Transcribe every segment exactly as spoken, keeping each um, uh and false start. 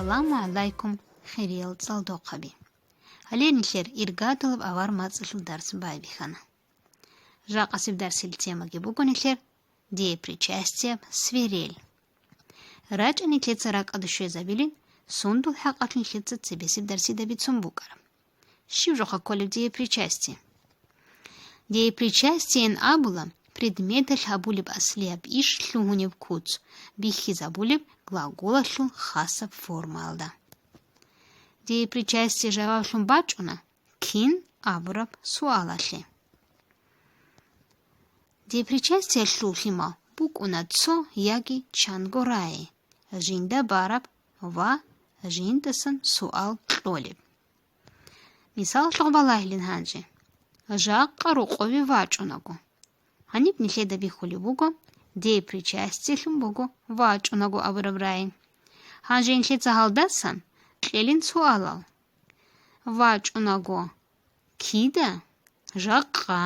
Саламу гӀалайкум, хириял цӀалдохъаби! Гьале нилъер иргадулаб авар мацӀалъул дарс байбихьана. Жакъасеб дарсил темаги буго нилъер деепричастияб свирель. РачӀа нилъеца ракӀалде щвезабилин, сундул хӀакъалъулъ нилъеца цебесеб дарсида бицун букӀараб. Щиб жоха кколеб деепричастие? Деепричастиен абула предметалъ гьабулеб аслияб иш лъугьунеб куц бихьизабулеб глаголалъул хасаб формаялда. Деепричастие жаваблъун бачӀуна кин абураб суалалъе. Деепричастиялъул лъимал букӀуна цо яги чанго рагӀи, жинда бараб ва жиндасан суал кьолеб. Мисалалъухъ балагьилин гьанже: «Жакъа рокъове вачӀунаго». Гьаниб нилъеда бихьулеб буго, деепричастиялъун буго «вачӀунаго» абураб рагӀи. Гьанже нилъеца гьалдасан кьелин суалал: «ВачӀунаго кида?» «Жакъа».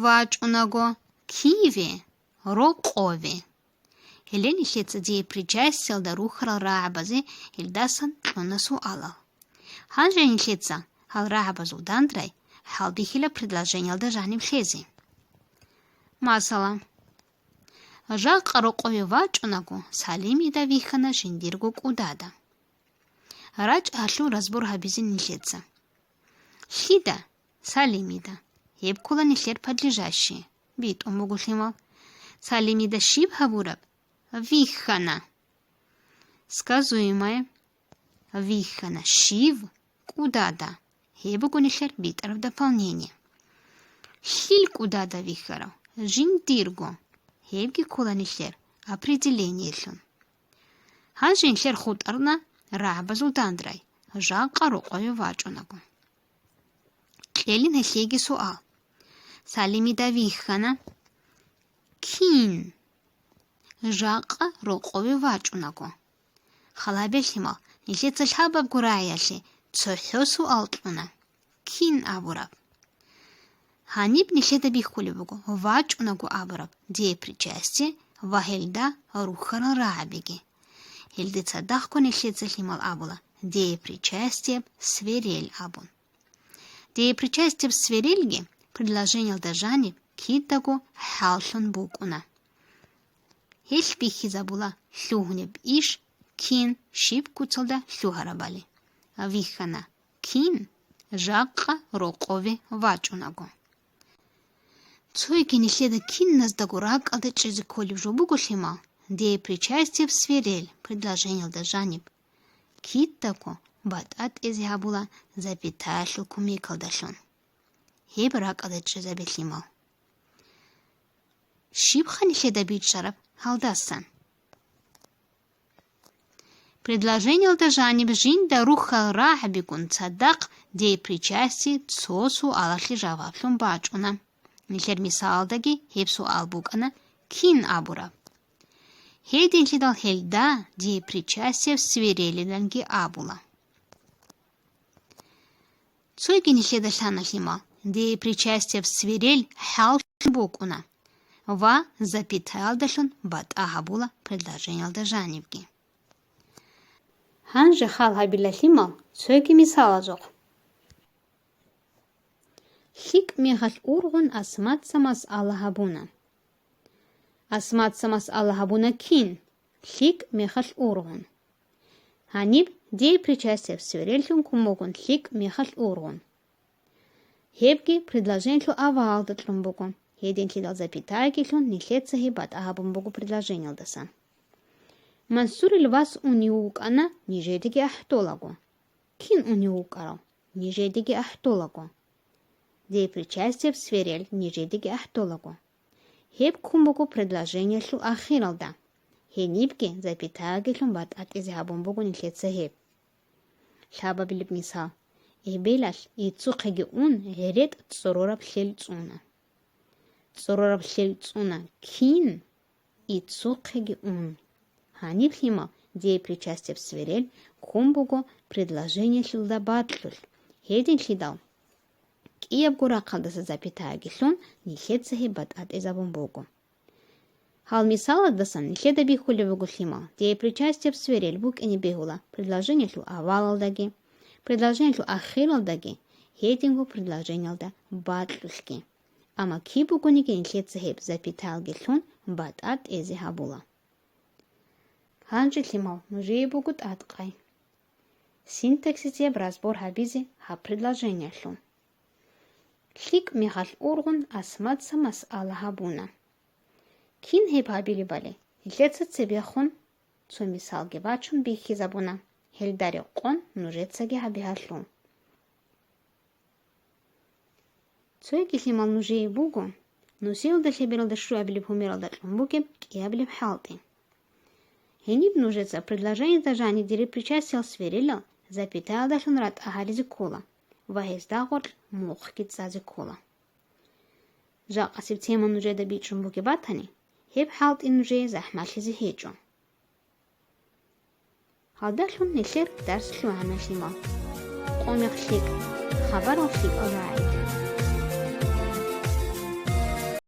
«ВачӀунаго киве?» «Рокъове». Гьеле нилъеца деепричастиялда рухьарал рагӀабазе гьелдасан кьуна суалал. Гьанже нилъеца гьал рагӀабазул дандрай хӀалбихьила предложениялда жаниб лъезе. Масала, жакъа рокъове вачӀунаго, Салимида вихьана жиндирго кӀудада. РачӀа гьалъул разбор гьабизе нилъеца. Лъида? Салимида. Гьеб ккола нилъер подлежащее. БитӀун буго лъимал. Салимида щиб гьабураб? Вихьана. Сказуемое. Вихьана. Щив? КӀудада. Гьеб буго нилъер битӀараб дополнение. Лъил кӀудада вихьарав? Жиндирго. Гьебги ккола нилъер определениелъун. Гьанже нилъер хутӀарна рагӀабазул дандрай, жакъа рокъове вачӀунаго. Кьелин гьелъеги суал. Салимида вихьана. Кин? Жакъа рокъове вачӀунаго. Хал гьабе лъимал, нилъеца лъабабго рагӀиялъе цохӀо суал кьуна. Кин абураб? Гьаниб нилъеда бихьулеб буго вачӀунаго абураб деепричастие ва гьелда рухьарал рагӀабиги. Гьелде цадахъго нилъеца лъимал абула деепричастияб свирель абун. Деепричастияб свирельги предложениялда жаниб кидаго хӀаллъун букӀуна. Гьелъ бихьизабула лъугьунеб иш кин щиб куцалда лъугьарабали. Вихьана кин жакъа рокъове вачӀунаго. Цойги нилъеда киназдаго ракӀалда чӀезе кколеб жо буго лъимал, деепричастияб свирель предложениялда жаниб кидаго батӀа тӀезе гьабула запятаялъул кумекалдалъун. Гьеб ракӀалда чӀезабе лъимал. Щибха нилъеда бичӀчӀараб гьалдасан? Предложениялда жаниб жинда рухьал рагӀабигун цадахъ деепричастие цо суалалъе жаваблъун бачӀуна. Нилъер мисалалдаги гьеб суал букӀана кин абураб. Гьединлъидал гьелда деепричастияб свирелиланги абула. Цойги нилъеда лъана лъимал, деепричастияб свирель хӀаллъун букӀуна ва запятаялдалъун батӀа гьабула предложениялда жанибги. Гьанже хал гьабила лъимал цойги мисалазухъ. ЛъикӀ мехалъ ургъун Асматца масъала гьабуна. Асматца масъала гьабуна кин, лъикӀ мехалъ ургъун. Гьаниб деепричастияб свиреллъун ккун бугун лъикӀ мехалъ ургъун. Гьебги предложениялъул авалалда кьун буго, гьединлъидал запятаялъун нилъеца гьеб батӀа гьабун буго предложениялдаса. Мансурил вас унев вукӀана нижедаги ахӀдолаго. Кин унев вукӀарав? Нижедаги ахӀдолаго. Деепричастияб свирель нижедаги ахӀдолаго. Гьеб ккун буго предложениялъул ахиралда. Гьенибги запятаялъун батӀа тӀезе гьабун буго нилъеца гьеб. Лъабабилеб мисал. Эбелалъ иццухъеги ун гӀеретӀ цӀорораб лъел цӀуна. ЦӀорораб лъел цӀуна кин? Иццухъеги ун. Гьаниб лъимал деепричастияб свирель ккун буго предложениялъулда бакьулъ, гьединлъидал кӀиябго рахъалдаса запятаялъун нилъеца гьеб батӀа тӀезабун буго. Гьал мисалалдасан нилъеда бихьулеб буго, лъимал, деепричастияб сверел букӀине бегьула предложениялъул авалалдаги, предложениялъул ахиралдаги, гьединго предложениялда бакьулъги. Амма киб бугониги нилъеца гьеб запятаялги лъун батӀа тӀезе гьабула. Гьанже, лъимал, нужее буго тӀадкъай. Синтаксисияб разбор гьабизе гьаб предложениялъул. ЛъикӀ мехалъ ургъун Асматца масъала гьабуна. Кин гьеб гьабилебали, нилъеца цебехун цо мисалги бачун бихьизабуна, гьелда рекъон нужецаги гьабе гьалъул. Цойги, лъимал, нужее буго нусиялда лъебералда щуабилеб гьумералда кьун бугеб кӀиабилеб хӀалтӀи. Гьениб нужеца предложенида жаниб деепричастиялъ сверилал запятаялдалъун ратӀа гьаризе ккола ва гьезда гъоркь мухъги цӀазе ккола. Жакъасеб тема нужеда бичӀчӀун бугеб батани, гьеб хӀалтӀи нужее захӀмалъизе гьечӀо. Гьалдалъун нилъер дарс лъугӀана, лъимал. Къо мекъ лъикӀ, хабарал лъикӀал рагӀи.